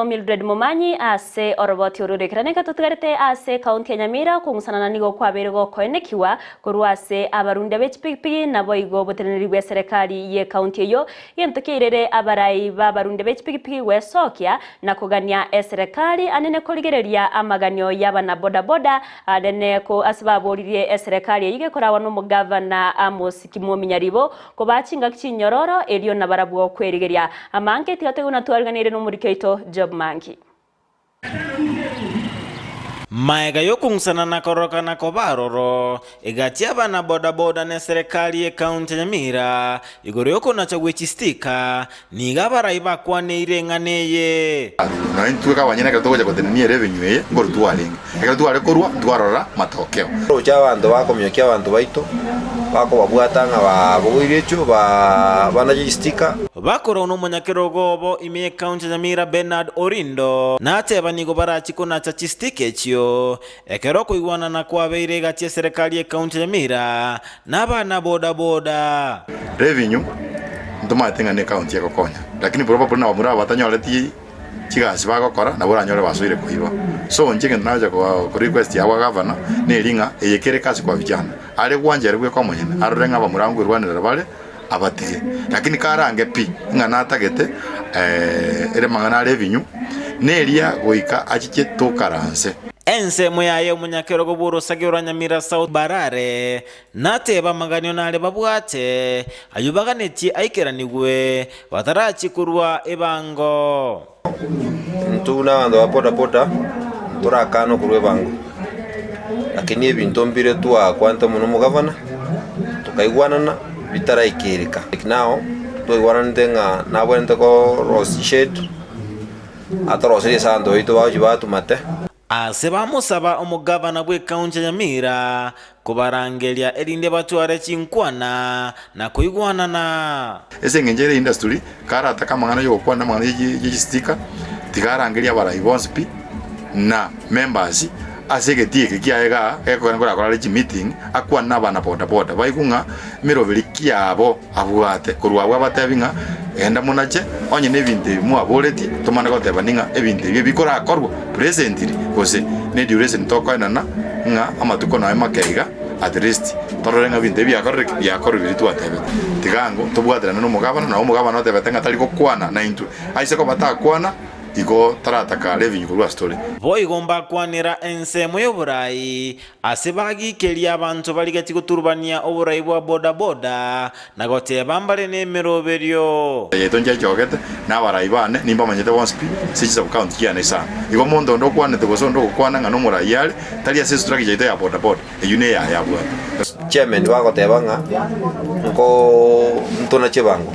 Mildred Momanyi ase oroboti oro Ekerane gatotigarete ase ekaunti ya Nyamira okong'usanana nigo kwabeire gokoenekiwa korwa ase abarundia be chipigipigi naboigo oboteneneri bwe eserekari ye ekaunti eyio gento kiairere abarai ba abarundia be chipigipigi gwesokia na kogania eserekari anene korigereria amaganio y'abana bodaboda anene ko ase baboririe eserekari eyio gekorawa n'omogavana Amos Kimwomi Nyaribo Kobaa chingaki chinyororo, erio nabarabwo kwerigeria amange, tiga toigwe buna twariganirie nomoriki oito Job Mangi. Maega y'okong'usana na kororokana koba aroro, egati y'abana bodaboda na eserekari y'ekaunti ya Nyamira igoro y'okonacha gwe chistika, nigo abarai bakwaneire eng'ana eye. Nonya intwe abanyene ekero togocha gotenenia ere ebinywa eye, nkorwa twarenge. Ekero tware korwa, ntwarora matokeo. Roche abanto bakomiokia abanto baito, bakobabwata ng'a babogoirie echio, banache chistika. Bakorwa nomonyakerogo obo ime y'ekaunti ya Nyamira Bernard Orindo nateba nigo barachie konacha chistika echio ekero okoigwanana kwabeire egati y'eserekari y'ekaunti ya Nyamira na abana boda boda. Revenue ntomaete ng'a necounty egokonya lakini probably nabamura aba batanyoreti chigasi bagokora nabo oranyore basoire koiba. So inche egento nagocha ko request abwo gavana neri ng'a eye kere kasi kwa vijana are gwancha ere bweka omonyene arore ng'a abamura nkoirwanerera bare abatige. Lakini karange pi ng'a natagete ere mang'ana are ebinyu neria goika achiche tokaranse. Ensemo yaye omonyakerogo bw'orosage rwa Nyamira South Barare Natebe amaganio nare babwate, ayio baganetie aikeranigwe, batarachie korua ebango. Intwe buna abanto ba boda boda ntorakane okorua ebango, lakini ebinto mbire twakwanete mono omogavana, tokaigwanana bitaraikereka. Like now, twaigwananete ng'a nabwenerete korosia chished, atoroserie ase abanto baito bagochia batumate. Ase bamosaba omogavana bw'ekaunti ya Nyamira kobarangeria erinde batware chinkwana na koigwanana. Ase engencho ere industry karatake amang'ana y'ogokwana amang'ana ye chistika tiga arangerie abarai bonsi pi na members ase egetii eke kiaye igaa gekogera nkorakore are chimeeting akwane na abana boda boda baigwe ng'a emeroberi ki yabo abwate korwa abwo abatebi ng'a genda monache onye nebinto ebi mwaboretie tomane gotebani ng'a ebinto ebi ebikorakorwa presently gose ne duration tokoenana ng'a amatuko nonya make iga at least torore ng'a ebinto ebi biakorire ki? Biakorwa biria twatebete. Tiga ango tobwaterane na omogabana, na omogabana otebete ng'a tari gokwana naintwe. Aise koba takwana, igo tarataka revenue korwa ase tore. Boigo mbakwanera ensemo y'oborai Ase bagikeria abanto barigetie goturubania oborai bwa boda-boda, na goteba mbare nemeroberio. Yaito nchechogete, na abarai bane nimbamanyete bonsi pi ase chisub-county chiane isano. Igo omonto onde okwanete gose onde ogokwana ng'a nomorai are, tari ase estructure yaito ya boda-boda, eyio neyaye abwate. Chairman bagoteba ng'a nko ntonache ebango.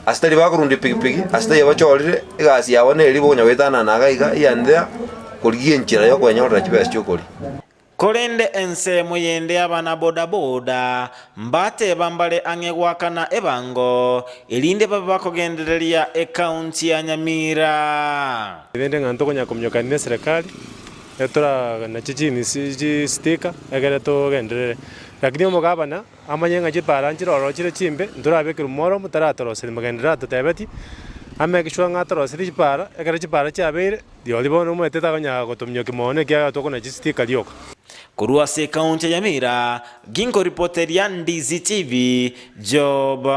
Ase tari bakorunda epigipigi, ase taiyo bachorire, egasi yabo neri bokonya goetanana iga iga here and there, korigia enchera ya okwenyorera chibesa chi'okoria. Korende ensemo yende abana bodaboda mbateba mbare ang'e goakana ebango, erinde babe bakogendereria ekaunti ya Nyamira. Rende ng'a ntokonya kominyokania na eserekari, etoranache chinisi chistika egere togenderere. Lakini omogabana Amanye ng'a chipaara nchire ororo chire chimbe, ntorabekerwe moromo taratoroserie magenderero atotebetie, ameke sure ng'a atoroserie chipaara, ekero chipaara chiabeire, rirorio bono omanyete takonyara gotominyokia mono ekiagera tokona chistika rioka. Korwa ase ekaunti ya Nyamira, ginkoripoteria Ndizi TV, Job.